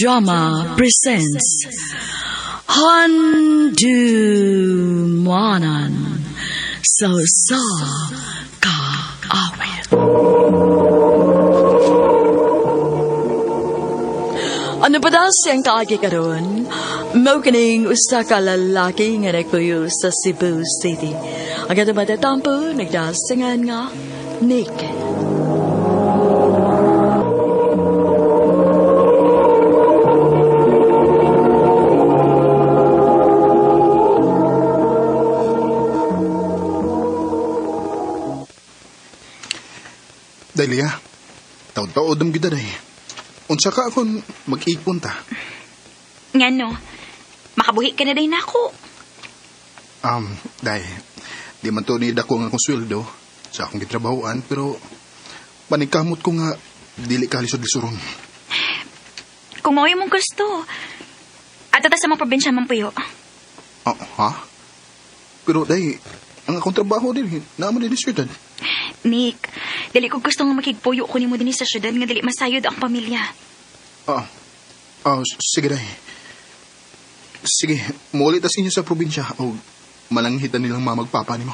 Drama presents Handumanan sa Usa Ka Awit. Ano pa daw siyang kaagi karon? Mao kining usa ka lalaki nga nagpuyo sa Cebu City. Ang atong matatampo nagdasingan nga Nick. Dahil ya, taod-taod ang gida day. Unsa ka akong mag-ipon ta? Ngano, makabuhi ka na day nako. Day, di man to ni dako nga akong sweldo sa akong gitrabahoan, pero paningkamot ko nga dili ka lisod-lisuron. Kung mao imong gusto. At sa mga probinsya man puyo. Ah, ha? Pero day, ang akong trabaho din, naman din syudad. Nick, dili ko gusto nga makigpuyo ko nimo dinhi sa syudad nga dili masayod ang pamilya. Ah, sige day. Sige, muuli tas inyo sa probinsya o malanghitan nilang mamagpapa nimo.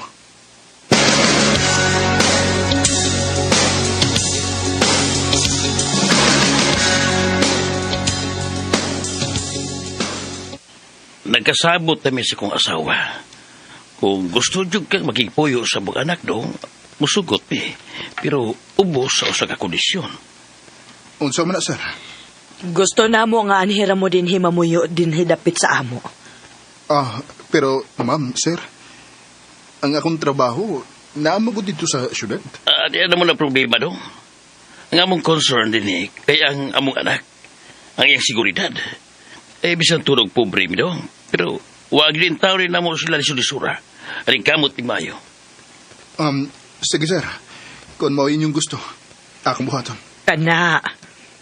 Nagkasabot kami sa kong asawa. Kung gusto jud kang magigpuyo sa mga anak do, musugot mi. Pero ubos sa usa ka kondisyon. Unsa man na, sir? Gusto na mo nga anhira mo din himamuyo din hidapit sa amo. Ah, pero ma'am, sir, ang akong trabaho, naamo ko dito sa syudad. Ah, di na mo na problema do. Ang among concern din eh, kay ang among anak, ang iyang seguridad. Eh, bisan turog pobre mi do. Pero wag din tao rin namo sila lisura. Aring kamot ni Mayo. Sige sir, kung mao inyong gusto, akong buhaton. Kana.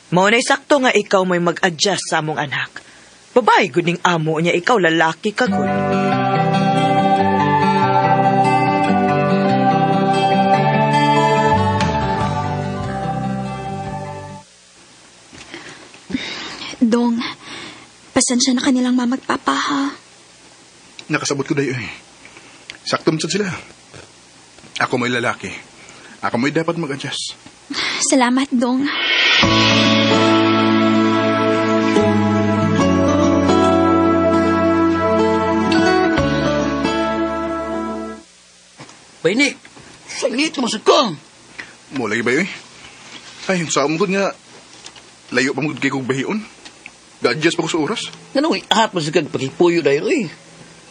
Mao na'y sakto nga ikaw may mag-adjust sa among anak. Babae gud ning amo niya, ikaw lalaki ka gud. Dong, pasensya na kanilang mamagpapa ha. Nakasabot ko dayo eh. Sakto man sad sila. Ako may lalaki. Ako may dapat mag-adjust. Salamat, Dong. Bay, Nick, saglit mo sa ko. Mulay ba yun eh? Ay, sa among nga, layo pa mo kay kong bahion. Ga-adjust pa ko sa oras. Ganong ihat mo sa kag pagkipuyo dahil eh.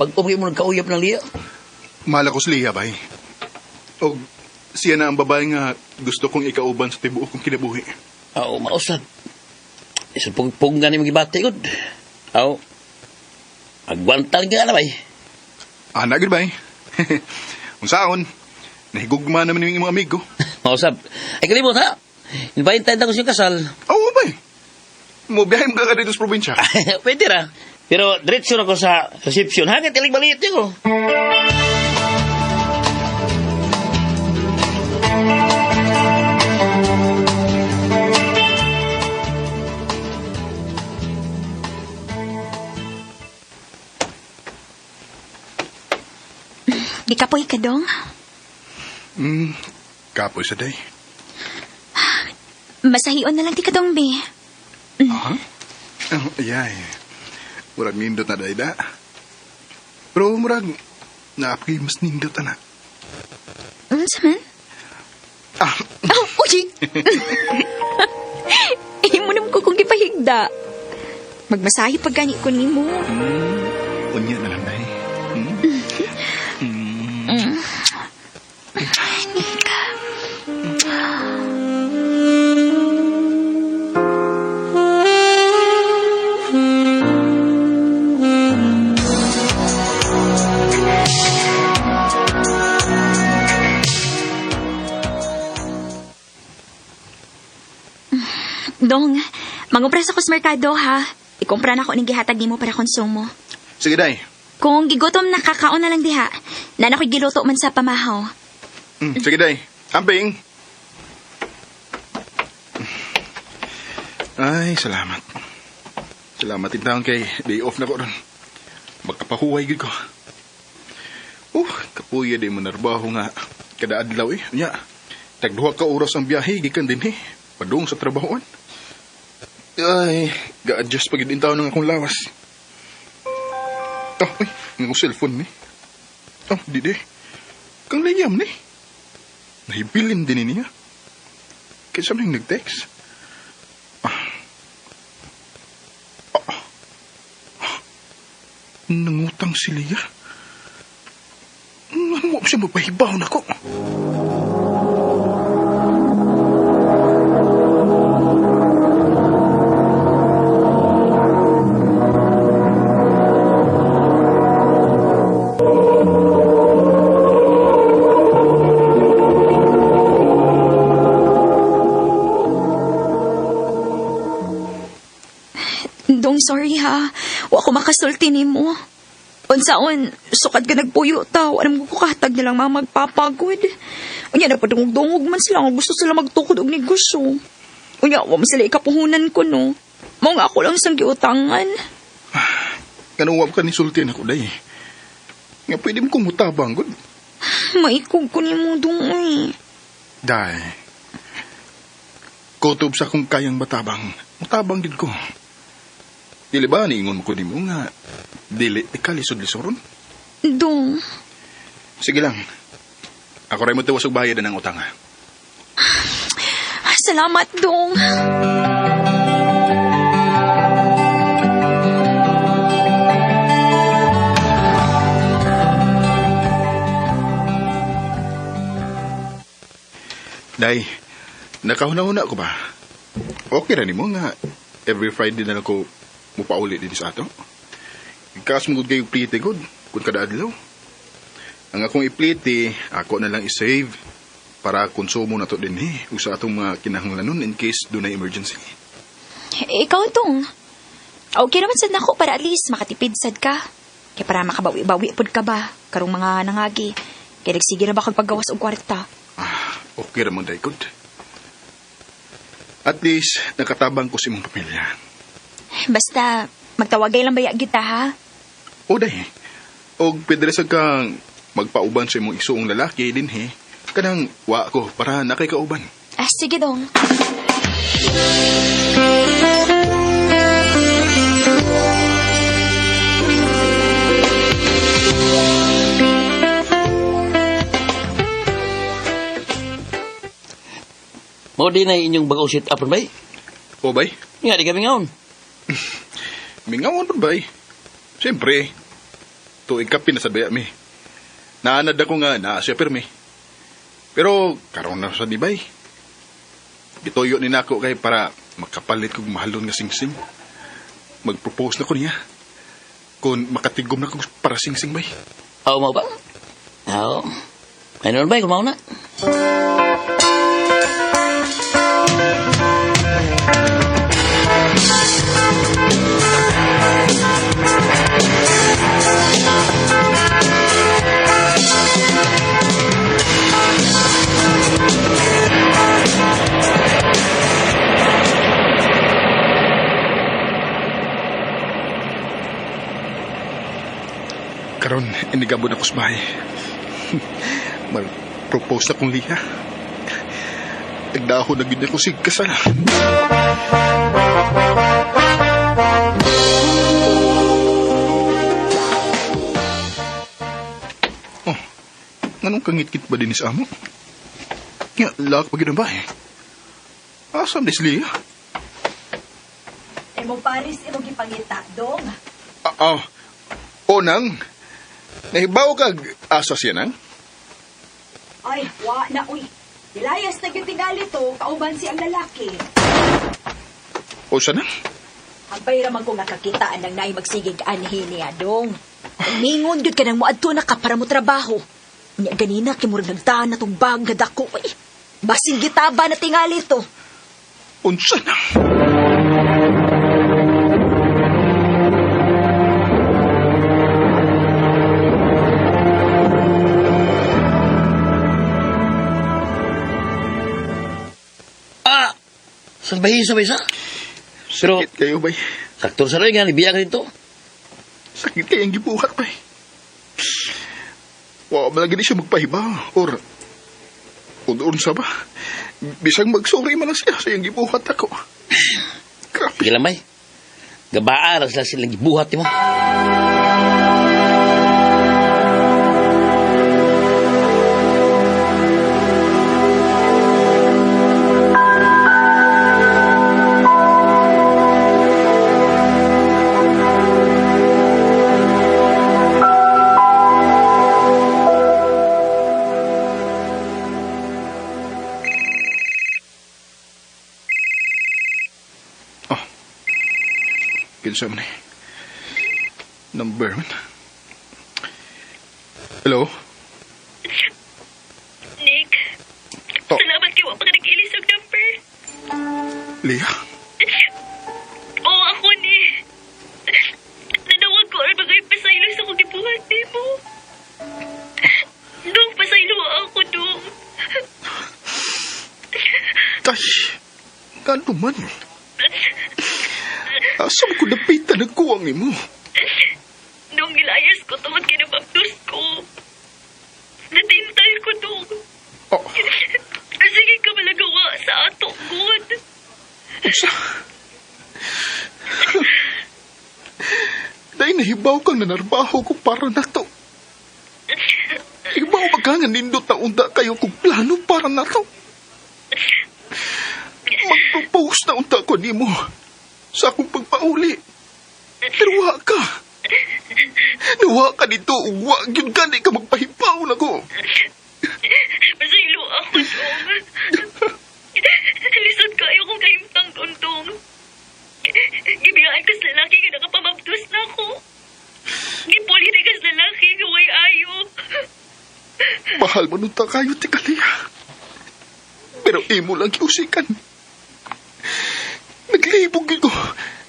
Pag umuwi mo nagkauyap ng liya. Mahal ako si Leah, bay. O, siya na ang babae nga gusto kong ikauban sa tibuok kong kinabuhi. Oo, mausad. Isa pugpug nga ni magibati gud. Aw. Agwantan ka na bay. Ana, gud bay. Unsaon, nahigugma naman yung imong amigo. Mausab. Ay kalimot ha. Invite tayo ko siyang kasal. Oo, bay. Mubiyahe mo ka dito sa probinsya. Pwede ra. Pero diretso na ko sa reception. Hanggat ilig maliit yun ko. Di ka ka, Dong. Kapoy sa day. Masahion na lang di ka, Dong, be. Ha? Oh, ayay. Murag nindot na day da. Pero murag, naapkay mas nindot ana. Unsa man? Ah, Oh, uy! Imo naman ko kung gipahigda. Magmasahi pag gani ko nimo. Unya na lang day. Nick. Dong, mangupras ako sa merkado ha. Ikumpra na ako ning gihatag nimo para konsumo. Sige day. Kung gigutom na kakaon na lang diha. Nana ko'y giluto man sa pamahaw. Sige day. Amping. Ay, salamat. Salamat din taon kay day off na ko ron. Magkapahuway gid ko. Kapuya di mo narbaho nga kada adlaw eh. Nya, tagduha ka oras ang biyahe gikan dinhi. Padung sa trabahoan. Ay, ga-adjust pa gid in taon ng akong lawas. Oh, uy, ang cellphone ni. Oh, di di. Kang layam ni. Nahibilin din niya. Kaysa may nag-text. Nangutang si Leah. Ano mo siya magpahibaw na ko? Dong, sorry ha. Wa ko makasulti nimo. Unsaon, sukad ka nagpuyo ta. Alam ko katag na lang mga magpapagod. Unya, napadungog-dungog man sila. Gusto sila magtukod og negosyo. Unya, wa man sila ikapuhunan ko, no. Mao nga ako lang sang giutangan. Ganun wa ka ni sulti na ko, day. Nga pwede mo kong mutabang, good. Maikog ko nimo, dong, eh. Day, kutob sa kung kayang matabang. Mutabang gid ko. Dili ba, niingon mo ko nimo nga, dili ikalisod-lisoron? Dong. Sige lang. Ako rin mo tiwas og bayad ng utang. Salamat, Dong. Day, nakahuna-huna ko ba? Okay ra nimo nga every Friday na lang ko mupauli din sa ato. Ikaas mo gud kayo plite gud kung kada adlaw. Ang akong iplite, ako na lang i-save para konsumo na to din ug sa atong mga kinahanglanon in case dunay emergency. Ikaw, Dong. Okay naman sad nako para at least makatipid sad ka. Kaya para makabawi-bawi pud ka ba karong mga nangagi. Kaya nagsige na ba kag paggawas og kwarta? Okay ra man day gud. At least nakatabang ko sa imong pamilya. Basta magtawagay lang baya kita ha. O day. Og pwede ra sad kang magpauban sa imong isuong lalaki dinhi. Kanang wa ko para nakay kauban. Ah, sige dong. Mao di na inyong bag-o sit up bay. O bay? Nga di kami ngaon. Mingawon pud bay. Siyempre, tuig ka pinasabaya mi. Naanad ako nga naa siya pirmi. Pero karon na sa di bay. Gituyo ni nako kay para makapalit kog mahalon nga singsing. Magpropose na ko niya. Kung makatigom na kog para singsing bay. Aw mo ba? Aw. Ano bay kung mao na? Karon inigabot ako sa bahay. Mag-propose na kong liha. Nagdahon na gid ako sig kasal. Oh, nganong kangit-kit ba din sa amo? Nga, lak pa gid ang bahay. Asam dis liha? Imo Paris, imo gipangita, dong. O nang, nahibaw kag asa siya nang? Ay, wa na, uy. Nilayas na gyud tingali to, kauban si ang lalaki. O siya nang? Hampay ra man ko nga kakitaan ng naay magsigig anhi niya, dong. Ningon gyud ka nang moadto na ka para mo trabaho. Nya ganina kay murag nagdaan na tong bag nga dako ay. Basing gitaba na tingali to. Unsa nang? Salbahin sa bisa? Pero, Sakit kayo, bay. sakto sa rin nga, nibiya ka dito. Sakit kayo ang gibuhat, bay. Wa man lagi di siya magpahiba or unsa ba? Bisag magsuri man lang siya sa iyang gibuhat ako. Grabe. Sige lang, bay. Gabaa ra sila silang gibuhat nimo. Oh. Kinsa man eh. Number man. Hello? Nick, Oh, salamat kay wa pa ka nag-ilis og number. Leah? Oo, ako ni. Nanawag ko aron bagay pasaylo sa akong gibuhat nimo. Dong, pasaylo ako, dong. Tay, ngano man? Asa mo ko napitan ang kuwang imo? Dong, gilayas ko tungod kay nababdos ko. Natintal ko, dong. Oh, Sige ka malagawa sa ato, God. unsa? Dahil nahibaw kang nanarbaho ko para nato. Hibaw ba ka nga nindot na unta kayo kung plano para nato? Mag-propose na unta ko nimo sa akong pagpauli. Pero wa ka. Nawa ka dito, wa gyud gani ka magpahibaw na ko. Pasaylo ako, dong. Lisod kayo kung kahimtang dong. Gibiyaan kas lalaki nga nakapamabdos na ako. Gipuli na kas lalaki nga way ayo. Mahal mo nung kayo, Tikalia. Pero imo lang giusikan. Naglibog gyud ko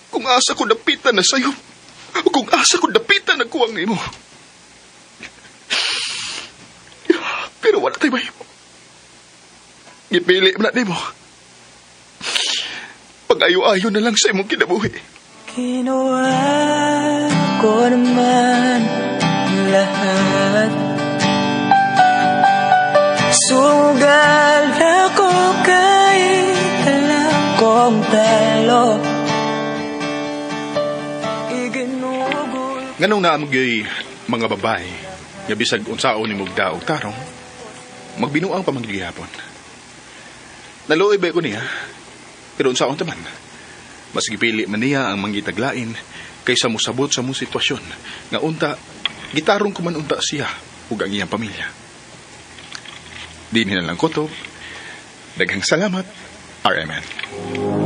kung asa ko napitan na sayo. O kung asa ko napitan na kuwang imo. Pero wala tayo mahimo. Gipili mo na nimo. Pag-ayo-ayo na lang sa imong kinabuhi. Kinuha ko naman lahat. Sugal ako kahit alam kong talo. Iginugol Nganong naamog yo'y mga babae, nga bisag unsaon ni mugdaog tarong, magbinuang pa man gihapon. Naluoy ba ko niya? Pero unsaon taman? Mas gipili man niya ang mangitaglain kaysa mosabot sa mong sitwasyon nga unta gitarong ko man unta siya ug ang iyang pamilya. Dinhi na lang ko to. Daghang salamat, RMN.